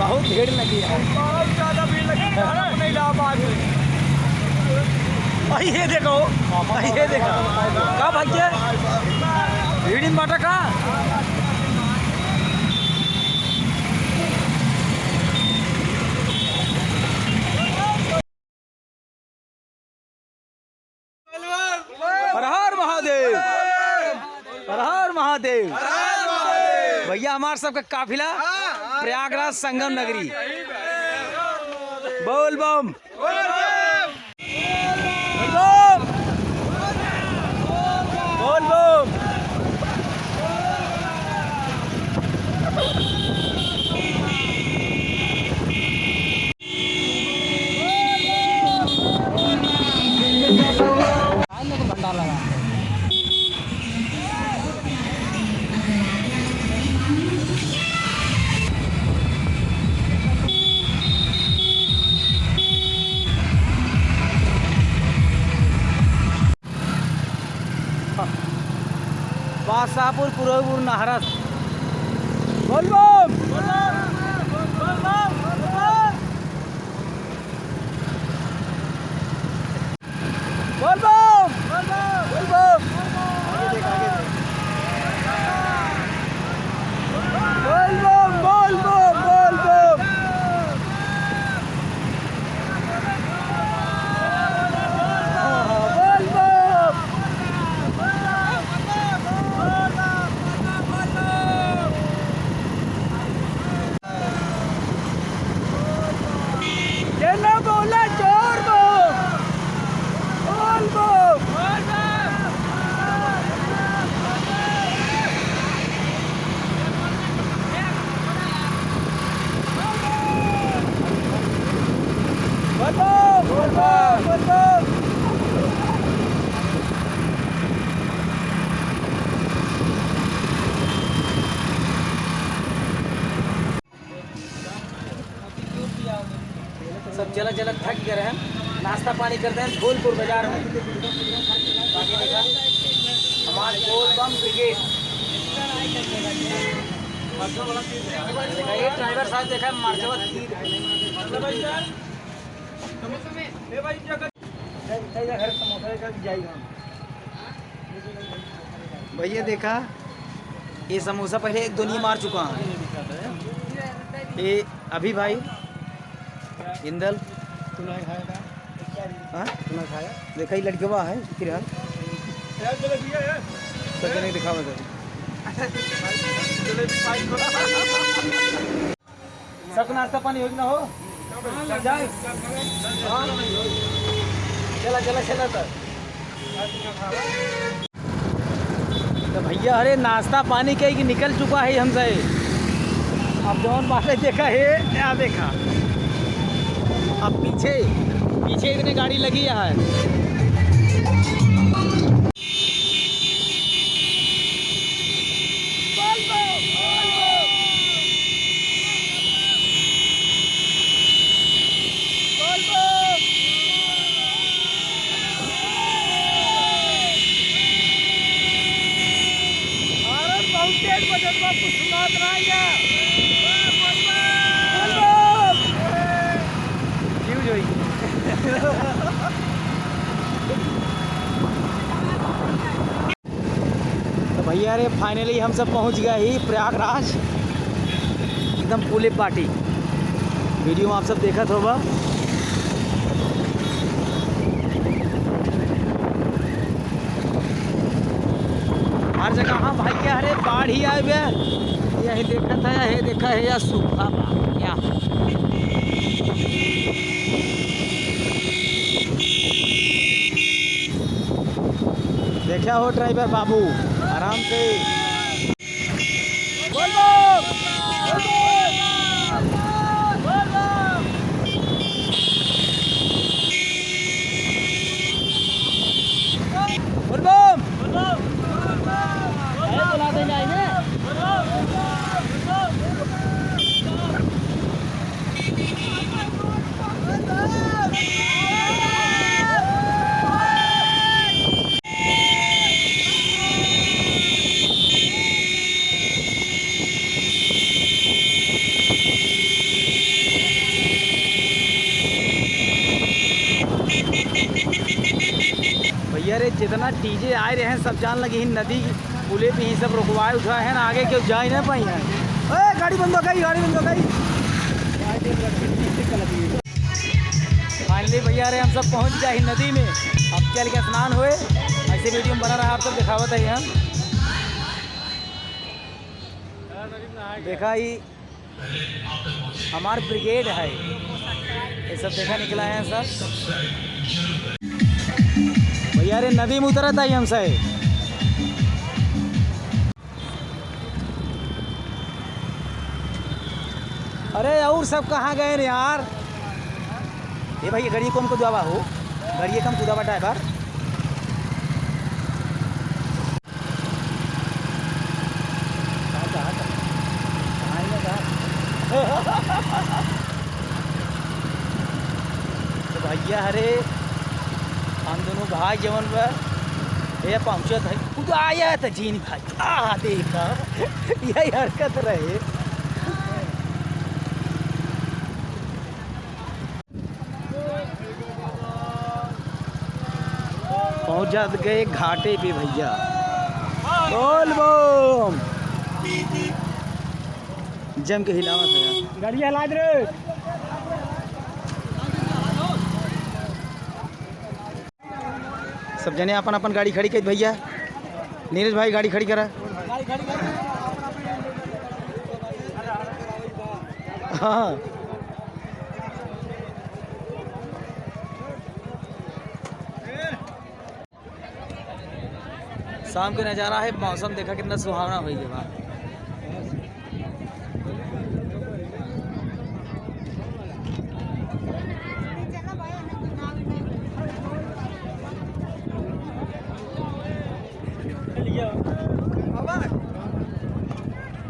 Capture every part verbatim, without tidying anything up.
बहुत भीड़ लगी है। बहुत ज्यादा भीड़ लगी है, अपने इलाहाबाद में। अही ये देखो, अही ये देखो। का भैया? भीड़ में बाटा का? हर हर महादेव, हर हर महादेव। भैया, हमार सबका काफिला प्रयागराज संगम नगरी। बोल बम। बोल बम। बोल बम। बादशाहपुर, पुरईपुर, नहरस। बोल बम। बोल बम। बोल बम। बोल बम। बोल बम, बोल बम, बोल बम। जेना बोला जोर बम। बोल बम। बोल बम, बोल बम, बोल बम। सब चला चला थक गए हैं, नाश्ता पानी करते हैं धौलपुर बाजार में। बाकी देखा, हमार बोल बम ब्रिगेड। देखा, ये ड्राइवर साहब देखा, मर्चवा तीर। भैया देखा, ये समोसा पहले एक दो नहीं मार चुका है। ये अभी भाई, इंदल। तू नहीं खाया था? हाँ? तू नहीं खाया? देखा, ये लड़कवा है, फिर हाल। यार, जलेबी है, यार। तो जने दिखावा जरा। जलेबी खाई। सबका नाश्ता पानी हो गया हो? जाए? हाँ? चला, चला, चला सर। तो भैया, अरे नाश्ता पानी कई कि निकल चुका है हमसे। अब जौन बाटे देखा है, क्या देखा? अब पीछे, पीछे इतने गाड़ी लगी है। अरे बहुत तेज बजत बा, कुछ सुनात नाही है। Fuse होई। तो भैया रे, finally हम सब पहुँच गए ही प्रयागराज, एकदम फुल पार्टी। वीडियो में आप सब देखत होबा। हर जगह, हाँ भैया, अरे बाढ़ ही आए बे। यही देखत है, यही देखा है, या सूखा बा, या। देखा हो ड्राइवर बाबू, आराम से। बोल बम! बोल बम! बोल बम! अरे, बुला दे जाए ने। जितना डीजे आए रहे हैं, सब जान लगी ही नदी पुले पे ही सब रुकवाए उठाए हैं ना, आगे क्यों जा ही ना पाई हैं। ए, गाड़ी बंद हो गई, गाड़ी बंद हो गई। फाइनली भैया रे, हम सब पहुँच गया ही नदी में। अब चल के स्नान होए, ऐसे वीडियो में बना रहा, आप सब दिखावत है हम। देखा ही हमार ब्रिगेड है, ये सब देखा निकला है सब। भैया रे, नदी में उतरत आई हमसे। अरे, और सब कहाँ गए रे यार? ये भाई, ये गाड़ी कौन को दुआवा हो? गाड़ी कम कुदावा ड्राइवर। तो भैया हरे, हम दोनों भाई जवन बा, ये पहुँचत है, खुद आया था जीन भाई। आ, देखा, यही हरकत रहे। पहुँच जात गए घाटे पे भैया। बोल बम। जम के हिलावत है। गाड़ी हला दे रे। सब जने अपन अपन गाड़ी खड़ी कर भैया। नीरज भाई, गाड़ी खड़ी करा। हाँ। शाम के नज़ारा है, मौसम देखा कितना सुहावना होइ गया बा।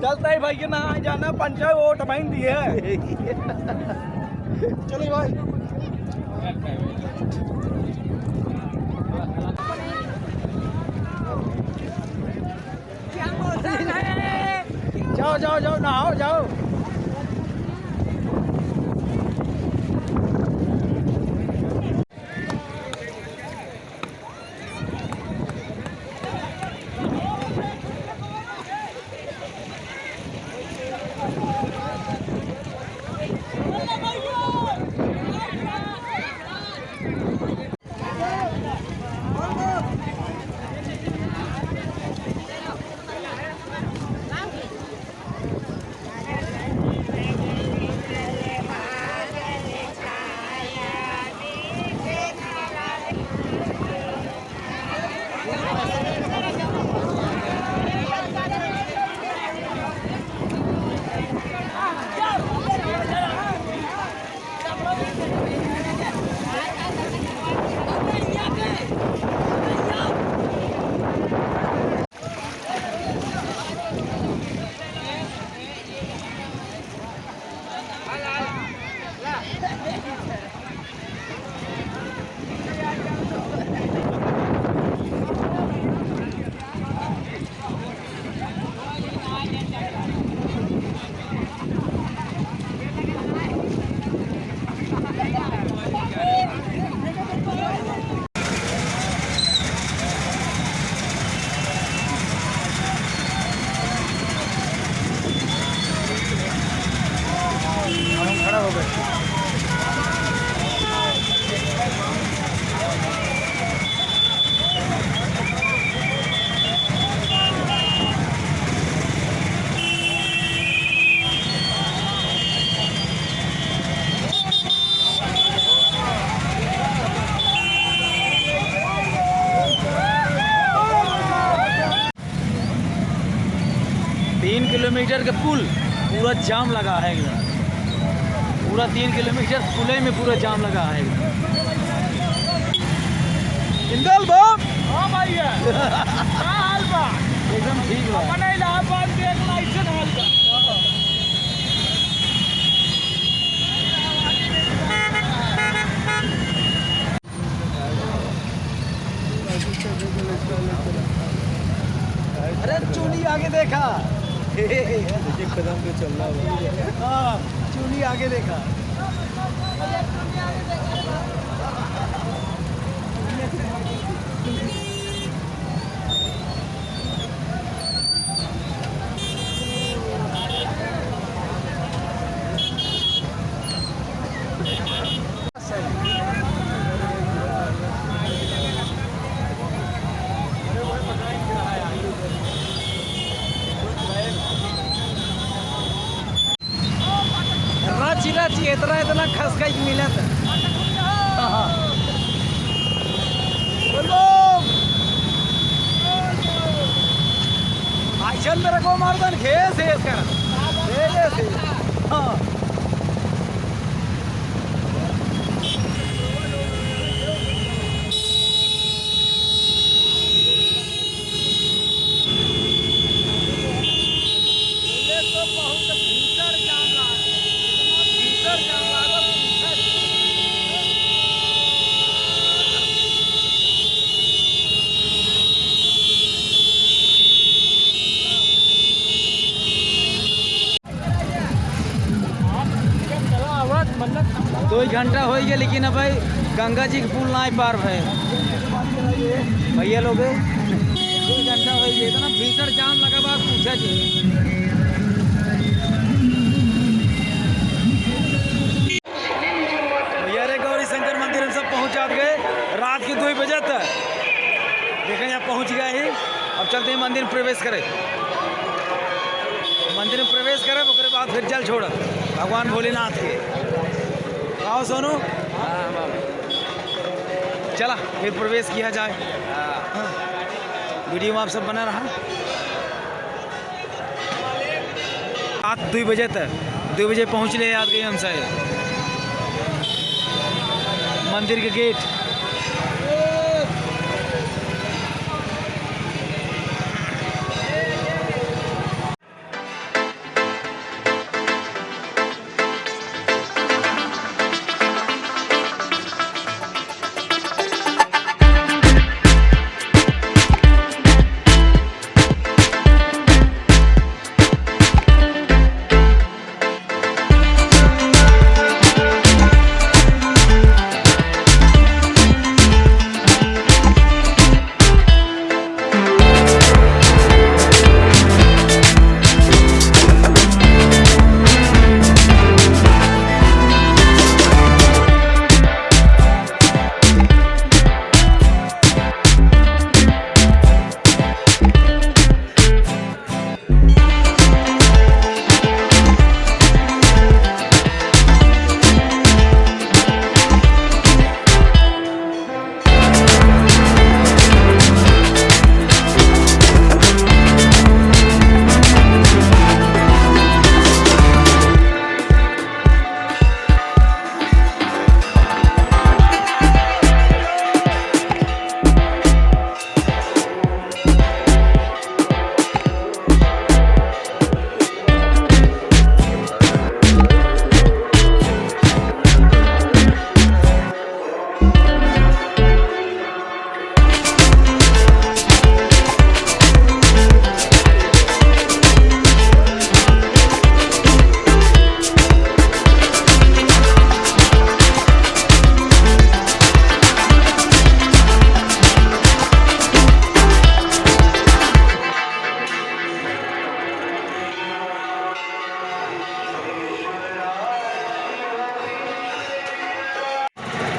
चलता ही भाई के ना जाना पंचायत वोट मांग दिए। चलिए भाई। जाओ, जाओ, जाओ, नहाओ, जाओ। तीन किलोमीटर के पुल पूरा जाम लगा है एकदम। पूरा तीन किलोमीटर पुले में पूरा जाम लगा है। इंदल बम। हाँ भैया। का हाल बा? एकदम ठीक बा। अपने इलाहाबाद में एक लाइसेंस हाल बा। अरे चूनी आगे देखा। एक कदम पे चलना होगा। हाँ, चूनी आगे देखा। चिरा ची इतना, इतना खस गई मिलत। हाँ, हाँ। बोलो। आइसन मेरे को मार दन, खेस है इसका। खेस है। हाँ। दो ही घंटा होइ गया, लेकिन अब भाई गंगा जी के पुल नाहीं पार भए। भैया लोग, दो घंटा होइ गया, इतना भीषण जाम लगा बा, पूछा जी। भैया रे, गौरी शंकर मंदिर हम सब पहुँच जात गए रात के दुइ बजे तक। देखें, यहाँ पहुँच गया ही। अब चलते हैं मंदिर में प्रवेश करे। मंदिर में प्रवेश करे, ओकरे बाद फिर जल छोड़ भगवान भोलेनाथ के। आओ सोनू, चला फिर प्रवेश किया जाए। हाँ। वीडियो में आप सब बना रहा। रात दुइ बजे तक, दुइ बजे पहुँचले याद गई हमसे मंदिर के गेट।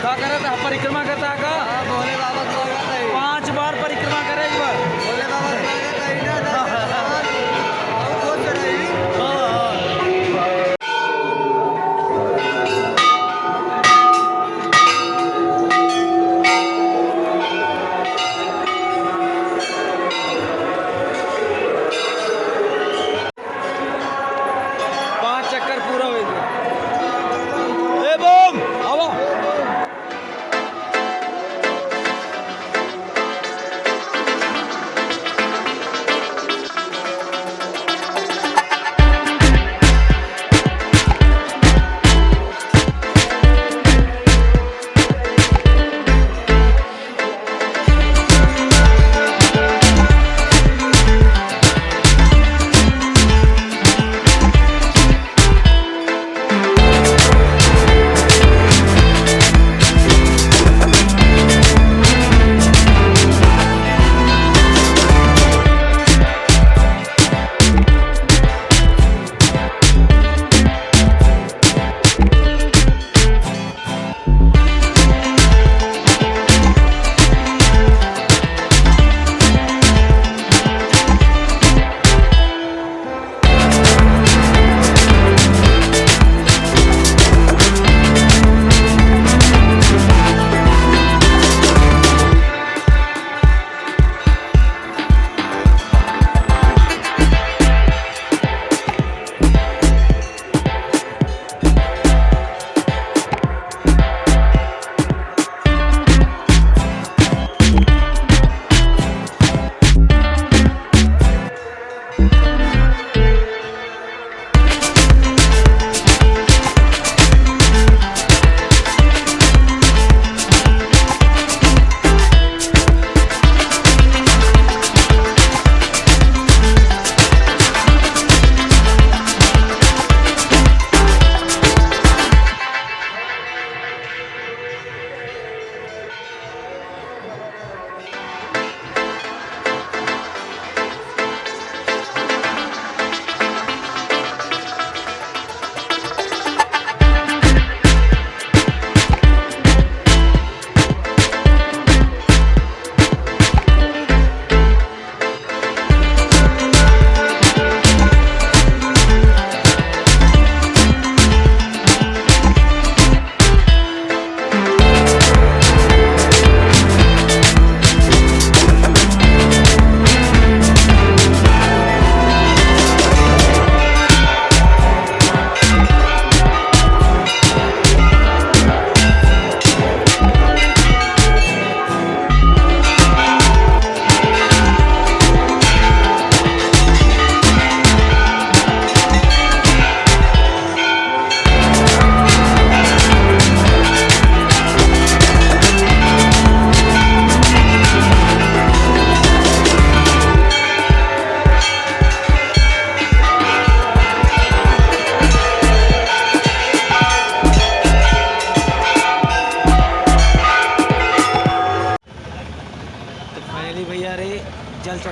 का करत है? परिक्रमा करता है का? हाँ, भोले बाबा के स्वागत है। पाँच बार परिक्रमा करे एक बार। भोले बाबा के स्वागत है, इधर दर्शन और बहुत सारा है। हाँ, हाँ। पाँच चक्कर पूरा होइ गया। ए बम, आवा।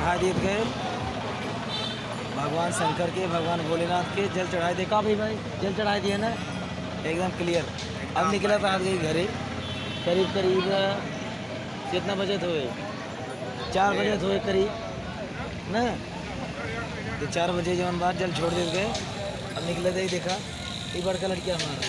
चढ़ाई देत गए भगवान शंकर के, भगवान भोलेनाथ के जल चढ़ाई दे। का भाई, भाई, जल चढ़ाई दिए ना, एकदम क्लियर। अब निकला था आज गई घरे, करीब करीब कितना बजे होए, चार बजे होए करीब ना। तो चार बजे जवन बात जल छोड़ देत गए, अब निकले थे, देखा ये बड़का लड़किया हमारा।